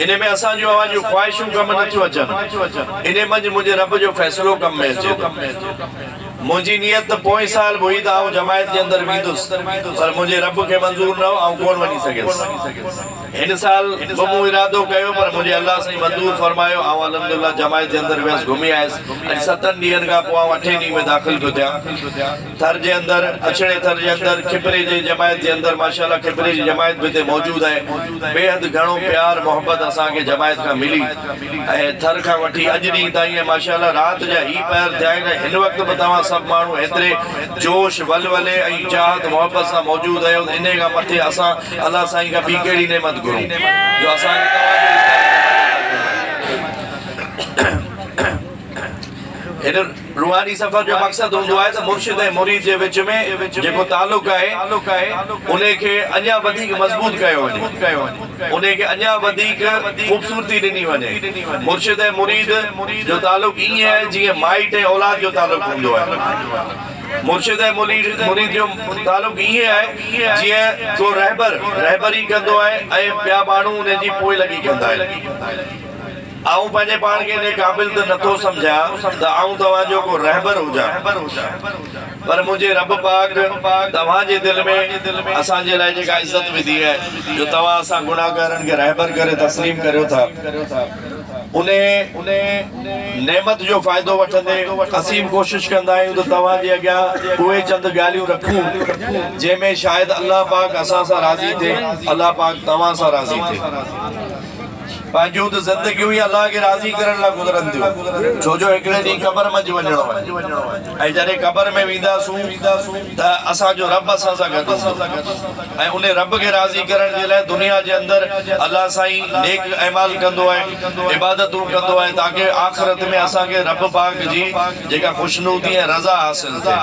انهي ۾ اسان جون اوهان جون خواهشون ڪم نه ٿيون اچن. انهي منجهه منهنجي رب جو فيصلو ڪم ۾ اچي ٿو. منهنجي نيت ته پوئين سال به هئي ته آئون جماعت جي اندر ويندس پر منهنجي رب کي منظور نه هو آئون ڪونه وڃي سگهيس. هن سال به مون ارادو ڪيو پر منهنجي الله سائين منظور فرمايو آئون الحمدلله جماعت جي اندر ويس گهمي آيس. اڄ ستن ڏينهن کان پوء آئون اٺين ڏينهن ۾ داخل پيو ٿيان. ٿر جي اندر اڇڙي ٿر جي اندر کپري جي جماعت جي اندر ماشاءالله کپري جي جماعت به هتي موجود آهي بيحد گهڻو پيار محبت اسان کي جماعت کان ملي ۽ ٿر کان وٺي اڄ ڏينهن تائين ۽ ماشاءالله رات جا هي پهر ٿيا آهن ۽ هن وقت به توهان سڀ ماڻهو هيتري جوش ولولي ۽ چاهت محبت سان موجود آهيو ته انهي کان مٿي اسان الله سائين کان ٻي ڪهڙي نعمت گهرون جو اسان کي توهان جو هن روحاني سفر جو مقصد هوندو آهي ته مرشد ۽ مريد جي وچ ۾ جيڪو تعلق آهي انهي کي اڃا وڌيڪ مضبوط ڪيو وڃي، انهي کي اڃا وڌيڪ خوبصورتي ڏني وڃي. مرشد ۽ مريد جو تعلق ائين آهي جيئن مائٽ ۽ اولاد جو تعلق هوندو آهي. مرشد ۽ مريد جو تعلق ائين آهي جيئن ڪو رهبر رهبري ڪندو آهي ۽ ٻيا ماڻهو انهي جي پوئلڳي ڪندا آهن. آئون پنهنجي پاڻ کي انهي قابل ته نٿو سمجهان ته آئون توهان جو ڪو رهبر هجان، پر منهنجي رب پاڪ توهان جي دل ۾ اسان جي لاء جيڪا عزت وڌي آهي جو توهان اسان گنهگارن کي رهبر ڪري تسليم ڪريو ٿا، انهي نعمت جو فائدو وٺندي اسين به ڪوشش ڪندا آهيون ته توهان جي اڳيان اهي چند ڳالهيون رکون جنهن ۾ شايد الله پاڪ اسان سان راضي ٿئي، الله پاڪ توهان سان راضي ٿئي. پنهنجون ته زندگيون ئي الله کي راضي ڪرڻ لاء گذرن ٿيون، ڇو جو هڪڙي ڏينهن قبر منجهه وڃڻو آهي ۽ جڏهن قبر ۾ وينداسون ته اسان جو رب اسان سان گڏ هوندو ۽ انهي رب کي راضي ڪرڻ جي لاء دنيا جي اندر الله سائين نيڪ اعمال ڪندو آهي، عبادتون ڪندو آهي تاڪه آخرت ۾ اسان کي رب پاڪ جي جيڪا خوشنودي ۽ رضا حاصل ٿئي.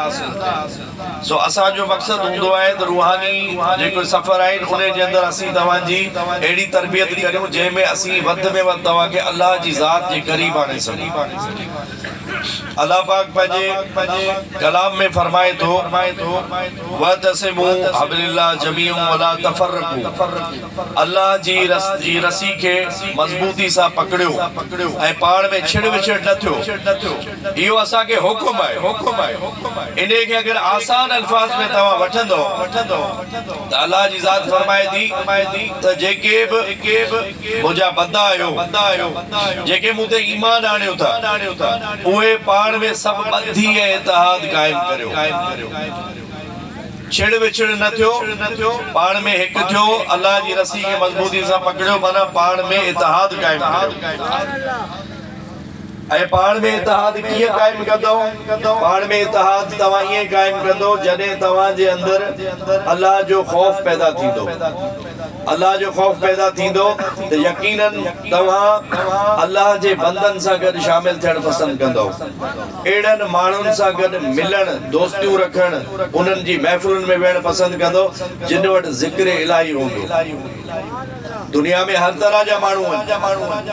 سو اسان جو مقصد هوندو آهي ته روحاني جيڪي سفر آهن انهي جي اندر اسين توهان جي اهڙي تربيت ڪريون جنهن ۾ اسين وڌ ۾ وڌ توهان کي الله جي ذات جي قريب آڻي سگهون. الله پاڪ پنهنجي ڪلام ۾ فرمائي ٿو، واعتصموا بحبل الله جميعا ولا تفرقوا الله جي رسي کي مضبوطي سان پڪڙيو ۽ پاڻ ۾ ڇڙ وڇڙ نه ٿيو. اهو اسان کي حڪم آهي. انهيء کي اگر آسان الفاظ ۾ توهان وٺندؤ ته الله جي ذات فرمائي ٿي ته جيڪي به منهنجا بندا آهيو، جيڪي مون تي ايمان آڻيو ٿا، اهي پاڻ ۾ سڀ ٻڌي ۽ اتحاد قائم ڪريو. ڇڙ وڇڙ نه ٿيو، پاڻ ۾ هڪ ٿيو، الله جي رسي کي مضبوطي سان پڪڙيو معنيٰ پاڻ ۾ اتحاد قائم ڪريو. ۽ پاڻ ۾ اتحاد ڪيئن قائم ڪندؤ؟ پاڻ ۾ اتحاد توهان ائين قائم ڪندؤ جڏهن توهان جي اندر الله جو خوف پيدا ٿيندو. الله جو خوف پيدا ٿيندو ته يقيناً توهان الله جي بندن سان گڏ شامل ٿيڻ پسند ڪندؤ. اهڙن ماڻهن سان گڏ ملڻ، دوستيون رکڻ، انهن جي محفلن ۾ ويهڻ پسند ڪندؤ جن وٽ ذڪر الاهي هوندو. دنيا ۾ هر طرح جا ماڻهو آهن،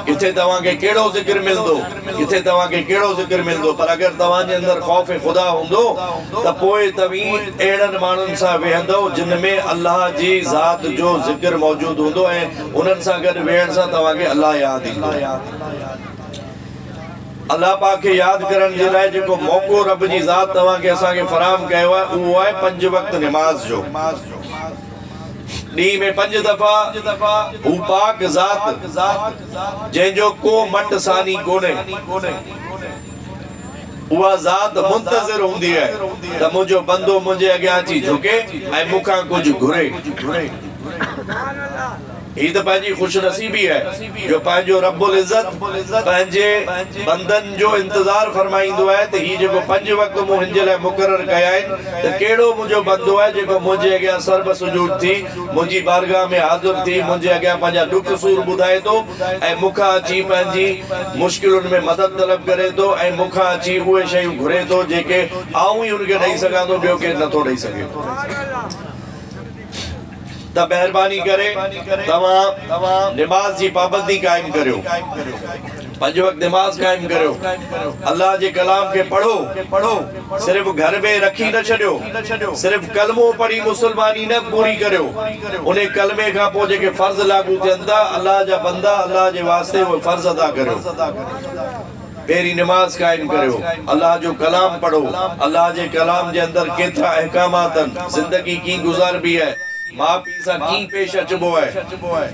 ڪٿي توهان کي ڪهڙو ذڪر ملندو، ڪٿي توهان کي ڪهڙو ذڪر ملندو، پر اگر توهان جي اندر خوف خدا هوندو ته پوء توهين اهڙن ماڻهن سان ويهندؤ جن ۾ الله جي ذات جو ذڪر موجود هوندو ۽ انهن سان گڏ ويهڻ سان توهان کي الله ياد ايندو. الله پاڪ کي ياد ڪرڻ جي لاء جيڪو موقعو رب جي ذات توهان کي اسان کي فراهم ڪيو آهي اهو آهي پنج وقت نماز جو. ڏينهن ۾ پنج دفعا هو پاڪ ذات جنهن جو ڪو مٽ ثاني ڪونهي اها ذات منتظر هوندي آهي ته منهنجو بندو منهنجي اڳيان اچي جهڪي ۽ مون کان ڪجهه گهري. هي ته پنهنجي خوش نصيبي آهي جو پنهنجو رب العزت پنهنجي بندن جو انتظار فرمائيندو آهي ته هي جيڪو پنج وقت مون هن جي لاء مقرر ڪيا آهن ته ڪهڙو منهنجو بندو آهي جيڪو منهنجي اڳيان سربسجود ٿي منهنجي بارگاهه ۾ حاضر ٿي منهنجي اڳيان پنهنجا ڏک سور ٻڌائي ٿو ۽ مون کان اچي پنهنجي مشڪلن ۾ مدد طلب ڪري ٿو ۽ مون کان اچي اهي شيون گهري ٿو جيڪي آئون ئي هن کي ڏئي سگهان ٿو ٻيو ڪير نٿو ڏئي سگهي. ته مهرباني ڪري توهان نماز جي پابندي قائم ڪريو. پنج وقت نماز قائم ڪريو، الله جي ڪلام کي پڙهو، صرف گهر ۾ رکي نه ڇڏيو، صرف ڪلمو پڙهي مسلماني نه پوري ڪريو، انهي ڪلمي کان پوء جيڪي فرض لاڳو ٿين ٿا، الله جا بندا الله جي واسطي اهي فرض ادا ڪريو. پهرين نماز قائم ڪريو، الله جو ڪلام پڙهو، الله جي ڪلام جي اندر ڪيترا احڪامات آهن، زندگي ڪيئن گذاربي آهي، ماء پيء سان ڪيئن پيش اچبو آهي،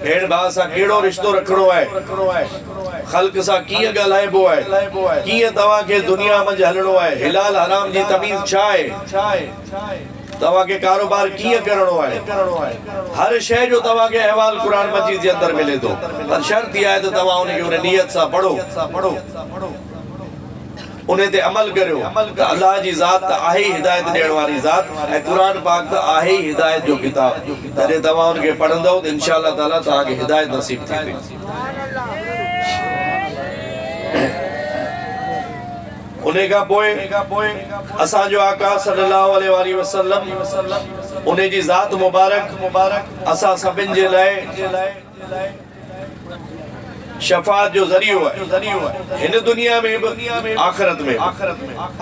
ڀيڻ ڀاء سان ڪهڙو رشتو رکڻو آهي، خلق سان ڪيئن ڳالهائبو آهي، ڪيئن توهان کي دنيا منجهه هلڻو آهي، حلال حرام جي تميز ڇا آهي، توهان کي ڪاروبار ڪيئن ڪرڻو آهي، هر شيء جو توهان کي احوال قرآن مجيد جي اندر ملي ٿو، پر شرط اها آهي ته توهان ان کي ان نيت سان پڙهو. انهي تي عمل ڪريو ته الله جي ذات ته آهي ئي هدايت ڏيڻ واري ذات ۽ قرآن پاڪ ته آهي ئي هدايت جو ڪتاب جڏهن توهان ان کي پڙهندؤ ته انشاء الله تعالي توهان کي هدايت نصيب ٿيندي. انهي کان پوء اسان جو آقا صلي الله عليه واٰله وسلم انهي جي ذات مبارڪ اسان سڀن جي لاء شفاعت جو ذريعو آهي هن دنيا ۾ به آخرت ۾ به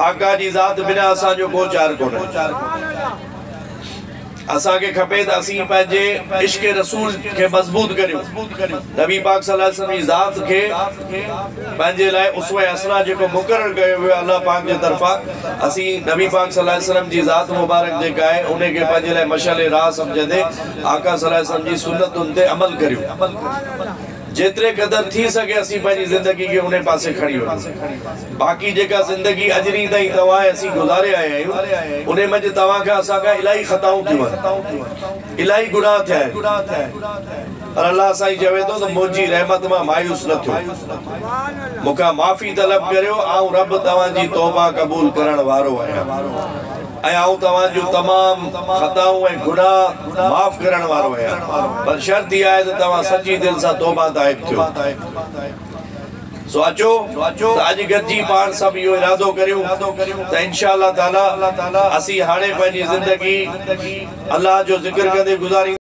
آقا جي ذات بنا اسان جو ڪو چار ڪونهي اسان کي کپي ته اسين پنهنجي عشق رسول کي مضبوط ڪريون نبي پاڪ صلي الله عليه وسلم جي ذات کي پنهنجي لاء اسوه حسنه جيڪو مقرر ڪيو ويو آهي الله پاڪ جي طرفان اسين نبي پاڪ صلي الله عليه وسلم جي ذات مبارڪ جيڪا آهي ان کي پنهنجي لاء مشعل راهه سمجهندي آقا صلي الله عليه وسلم جي سنتن تي عمل ڪريون. جيتري قدر ٿي سگهي اسين پنهنجي زندگي کي انهي پاسي کڻي وڃون. باقي جيڪا زندگي اڄ ڏينهن تائين توهان ۽ اسين گذاري آيا آهيون انهي منجهه توهان کان اسان کان الاهي خطائون ٿيون آهن. الاهي گناهه ٿيا آهن. پر الله سائين چوي ٿو ته منهنجي رحمت مان مايوس نه ٿيو. مون کان معافي طلب ڪريو آئون رب توهان جي توبه قبول ڪرڻ وارو آهيان. ۽ آئون توهان جون تمام خطائون ۽ گناهه معاف ڪرڻ وارو آهيان، پر شرط اها آهي ته توهان سچي دل سان توبه تائب ٿيو. سو اچو ته اڄ گڏجي پاڻ سڀ اهو ارادو ڪريون ته انشاء الله تعالي اسين هاڻي پنهنجي زندگي الله جو ذڪر ڪندي گذارينداسين.